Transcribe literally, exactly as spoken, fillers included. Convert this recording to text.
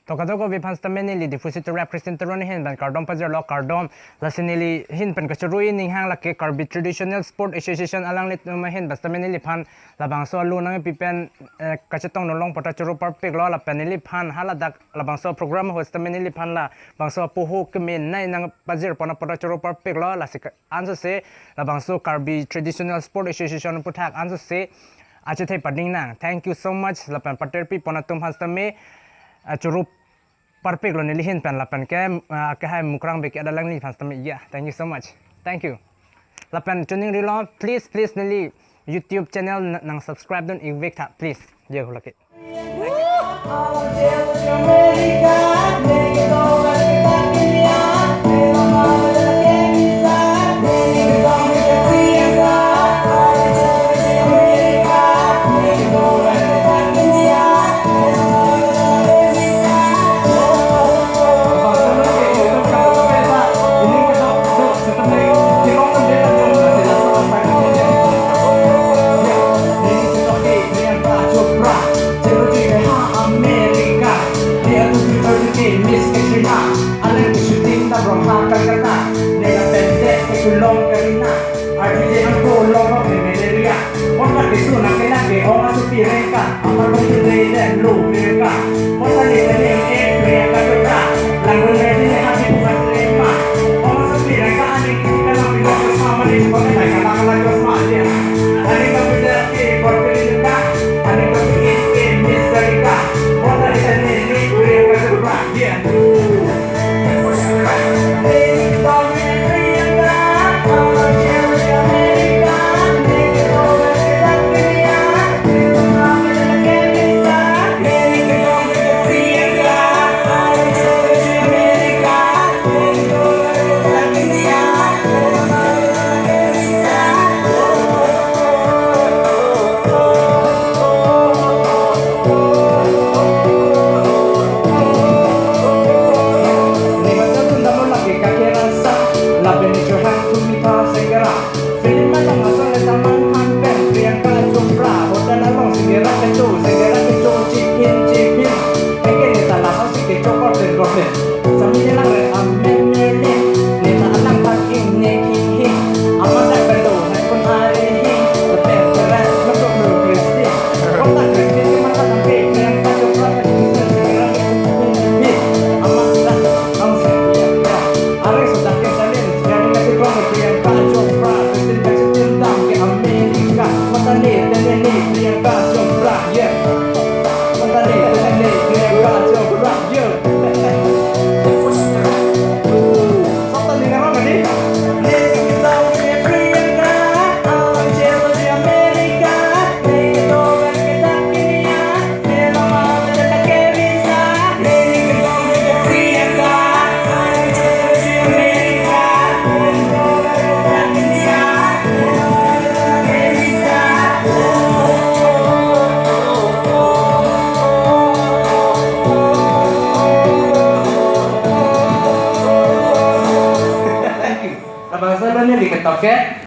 To kadokave aphan sitame neli Diphu si Terap Christian Teron ahin pen kardom pajirlo, kardom. Lasi neli ahin pen kachoro-i ninghang lake Karbi Traditional Sport Association alanglitum ahin pen sitame neliphan labangso alo nangpi pen, eh, kachetong nulong apot ta choro parpiklo, lapen neliphan haladak labangso program ahut sitame neliphan labangso apoho kemenei nangpajir pon apot ta choro parpiklo, lasi ke-, ansose labangso Karbi Traditional Sport Association aputhak ansose achethe pading nang. Thank you so much. Lapen paterpi pon atum aphan sitame, ah, choro parpiklo neli ahin pen lapen ke, ah, kehai Mukrang Bey ke-et alangliphan sitame. Yeah, thank you so much. Thank you. Lapen tuning rilo, please, please neli YouTube channel na-, nang subscribe dun-ik vek tha, please. Yo, lake. Miss Katrina, alangli shooting ta Bronha Calcutta, nela pendek ke Shillong Karina, arjuje angko long long ke malaria. Mota ke suna ke lake ong asopi rengka, amar bang chule den lo rengka. Mota le le e Priyanka Chopra, langgun le le happy bukan lema. Ong asopi rengka aning kalang pino ke sama ni kota na kala kala chosma dia. Aning ka pida ke bor ke rengka, aning ka pida ke Miss Sarika. Mota le le e Priyanka Chopra. Ni baca tunda mo lagi kaki rasa, lapen ni churang tum mitha segera. Film along asal le taman han pen Priyanka Chopra, hotel along segera kecho, segera kecho, chip in, chip in. Eke ni tala si kecho korten korten. Sami ni lang re amen men ni, ni ta alang bak ing ni king king. Amat dak bendo, hai pun hari hi, lepen keren, lepen lepen Kristi. Kota Kristi, di mata sampai, Priyanka Chopra, Kristi, segera kecho, chip in, chip in. Amat dak, ang sih, ya, ya. Are sudah ke salin, sekarang lagi kong Priyanka Chopra, Kristen kasih tentang ke Amerika. Mata ni, tene ni, Priyanka Chopra, yeah. Mata ni, tene ni, Priyanka Chopra, yeah. Sota ni ngarang tadi? Ni, kita, Priyanka, Amerika. Thank you. Labangso lo neli ketoke.